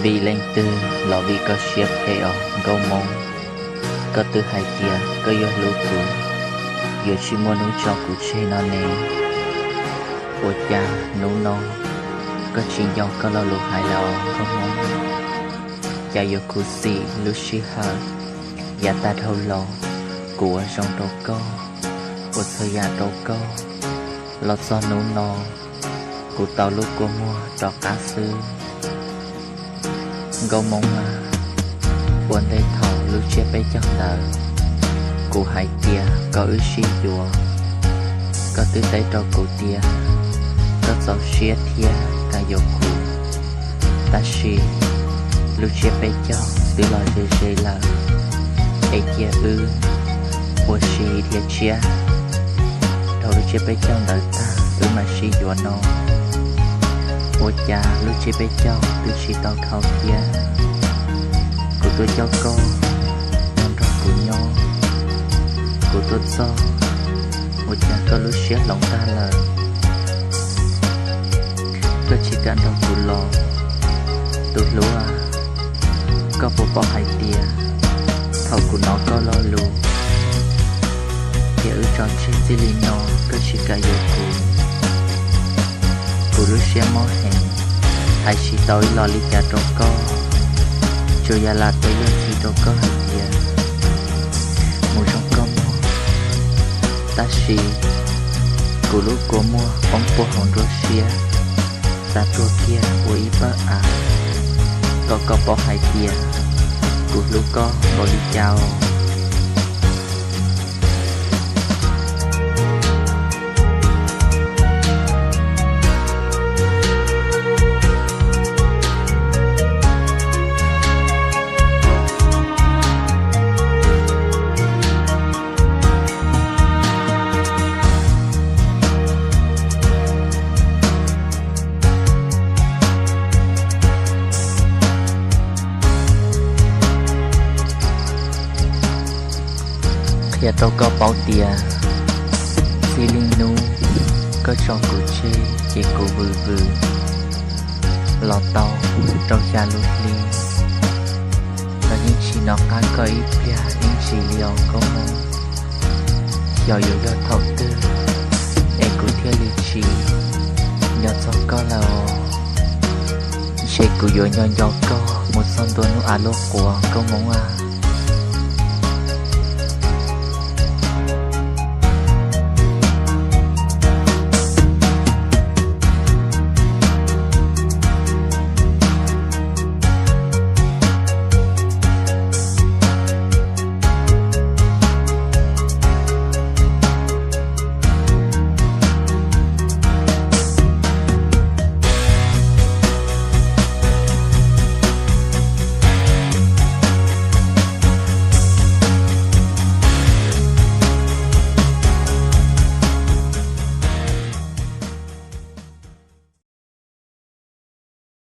Vim leej twg los vim koj siab phem os Nkauj Hmoob. Koj twb hais tias koj yuav hlub kuv, yuav tsis muaj hnub tso kuv tseg no ne. Ua cas hnub no koj tsis nco koj lo lus hais lawm os Nkauj Hmoob? Cas yuav khuv xim lub sij hawm yav tag dhau los, kuv ua zoo rau koj, ua txhua yam rau koj, los txog hnub no kuv tau lub kua muag rov qab xwb. Nkauj Hmoob a, ua ntej thaum lub tsiab peb caug ntawd, kuv hais tias kom wb sib yuav, koj twb teb rau kuv tias koj txaus siab thiab kam yuav kuv. Tab sis lub tsiab peb caug twb los ze ze lawm, es cia wb ua si dhia tsiab, dhau lub tsiab peb caug ntawd tag wb mam sib yuav no. Ua cas lub tsiab peb caug twb tsis tau dhau thiab, kuv tuaj coj koj los nrog kuv nyob, kuv tuaj txog, ua cas koj lub siab hloov tag lawm? Koj tsis kam nrog kuv los, tus hlub a. Koj puas paub hais tias thaum kuv hnov koj lo lus tias wb tso tseg txij li no, koj tsis kam yuav kuv, kuv lub siab mob heev, hais tsis tau ib los li cas rau koj, tsuas yog lam teb luag ntxhi rau koj hais tias mus zoo koj mog. Tab sis kuv lub kua muag poob puag hauv nruab siab, xav tuag kiag ua ib pawg av, kom koj paub hais tias kuv hlub koj npaum li cas os. Qhia rau koj paub tias txij li hnub koj tso kuv tseg ces kuv vwm vwm los tau rau xya lub hli, los yeej tsis hnov qab koj ib pliag ib ntsis li os Nkauj Hmoob. Xyov yuav yog thaum twg es kuv thiaj li tsis nco txog koj lawm os. Ntshe kuv yuav nco nco koj mus txog ntua hnub av luaj quas Nkauj Hmoob a.